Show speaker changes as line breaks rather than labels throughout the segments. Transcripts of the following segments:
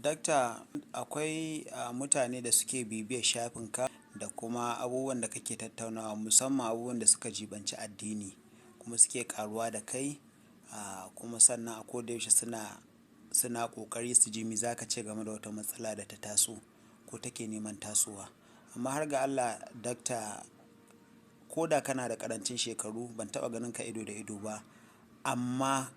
Dakta, akwai mutane da suke bibiyar shafinka da kuma abubuwan da kake tattaunawa, musamman abubuwan da suka jibanci addini kuma suke karuwa da kai, kuma sannan a ko da yaushe suna ƙoƙari su ji me za ka ce game da wata matsala da ta taso ko take neman tasowa. Amma har ga Allah, dakta, ko da kana da ƙarancin shekaru, ban taɓa ganin ka ido da ido ba, amma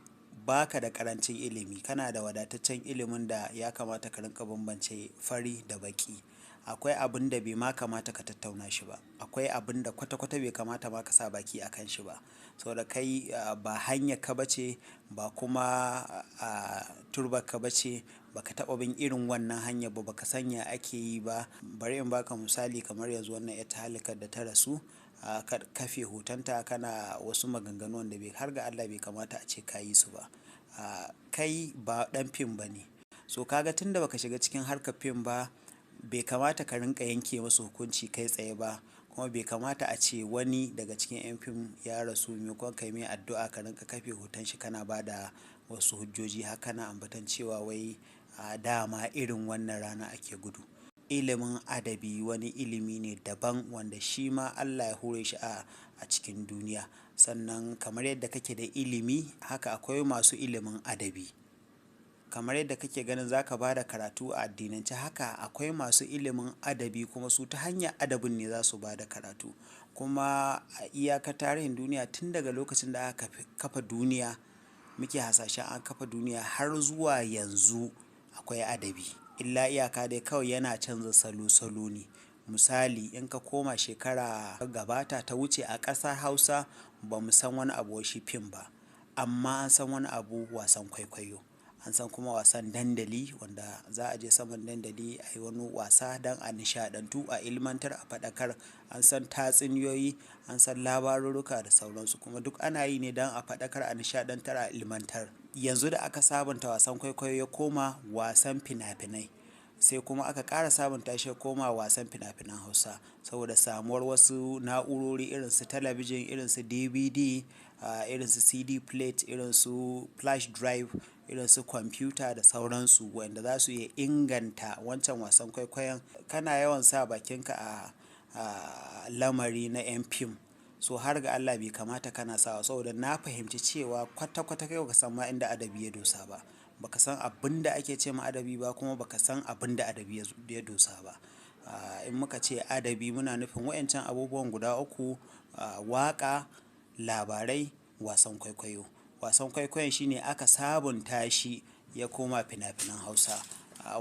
ba ka da ƙarancin ilimi. Kana da wadataccen ilimin da ya kamata ka rinƙa bambance fari da baƙi. Akwai abun da bai ma kamata ka tattauna shi ba. Akwai abun da kwata-kwata bai kamata ma ka sa baki a kan shi ba. Saboda kai ba hanyarka ba ce, ba kuma turbarka ba ce, ba ka taɓa bin irin wannan hanya ba, ba ka san ya ake yi ba. Bari in ba ka misali kamar yanzu wannan 'yar talikar da ta rasu, ka kafe hotonta kana wasu maganganu wanda bai har ga Allah bai kamata a ce ka yi su ba. Kai ba ɗan fim ba ne. So ka ga tun da ba ka shiga cikin harkar fim ba, bai kamata ka rinƙa yanke masu hukunci kai tsaye ba. Kuma bai kamata a ce wani daga cikin 'yan fim ya rasu, maimakon kai mai addu'a ka rinƙa kafe hoton shi kana ba da wasu hujjoji. Haka na ambaton cewa wai dama irin wannan rana ake gudu. Ilimin adabi wani ilimi ne daban wanda shi ma Allah ya hore shi a cikin duniya. Sannan kamar yadda kake da ilimi, haka akwai masu ilimin adabi. Kamar yadda kake ganin za ka ba da karatu a addinance, haka akwai masu ilimin adabi kuma su ta hanyar adabin ne za su ba da karatu. Kuma a iyaka tarihin duniya tun daga lokacin da aka kafa duniya, muke hasashen an kafa duniya har zuwa yanzu akwai adabi. Illa iyaka dai kawai yana canza salo salo ne. Misali in ka koma shekara gabata ta wuce a ƙasar Hausa ba mu san wani abu wai shi fim ba. Amma an san wani abu wasan kwaikwayo. An san kuma wasan dandali wanda za a je saman dandali ayi wani wasa don a nishaɗantu, a ilmantar, a faɗakar. An san tatsuniyoyi, an san labarurruka da sauransu kuma duk ana yi ne don a faɗakar, a nishaɗantar, a ilmantar. Yanzu da aka sabunta wasan kwaikwayo ya koma wasan fina-finai, sai kuma aka ƙara sabunta shi ya koma wasan fina-finan Hausa. Saboda samuwar wasu na'urori irin su talabijin, irin su DVD, irin su CD plate, irin su flash drive, irin su kwamfuta da sauransu wanda za su iya inganta wancan wasan kwaikwayon. Kana yawan sa bakinka a lamari na 'yan fim. So har ga Allah bai kamata kana sawa saboda na fahimci cewa kwata-kwata kai ba ka san ma inda adabi ya dosa ba. Ba ka san abun da ake ce ma adabi ba kuma ba ka san abun da adabi ya dosa ba. In muka ce adabi muna nufin waƴancan abubuwan guda uku, waƙa, labarai, wasan kwaikwayo. Wasan kwaikwayon shine aka sabunta shi ya koma fina-finan Hausa.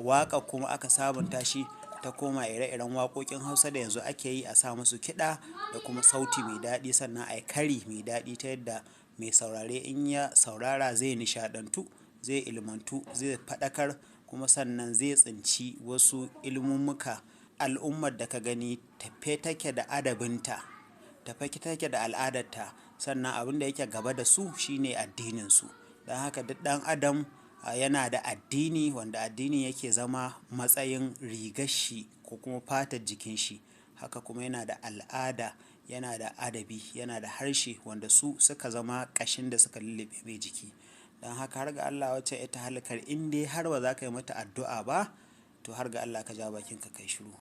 Waƙa kuma aka sabunta shi ta koma ire-iren waƙoƙin Hausa da yanzu ake yi a sa masu kiɗa da kuma sauti mai daɗi sannan ayi kari mai daɗi ta yadda mai saurare in ya saurara zai nishaɗantu, zai ilmantu, zai faɗakar kuma sannan zai tsinci wasu ilimummuka. Al'ummar da ka gani tafe take da adabinta, tafe take da al'adarta. Sannan abun da yake gaba da su shine addininsu. Don haka duk ɗan adam yana da addini wanda addini yake zama matsayin rigar shi ko kuma fatar jikin shi. Haka kuma yana da al'ada, yana da adabi, yana da harshe wanda su suka zama ƙashin da suka lulluɓe mai jiki. Don haka har ga Allah waccan 'yar talikar in dai har ba za ka yi mata addu'a ba, to har ga Allah ka ja bakinka kai shiru.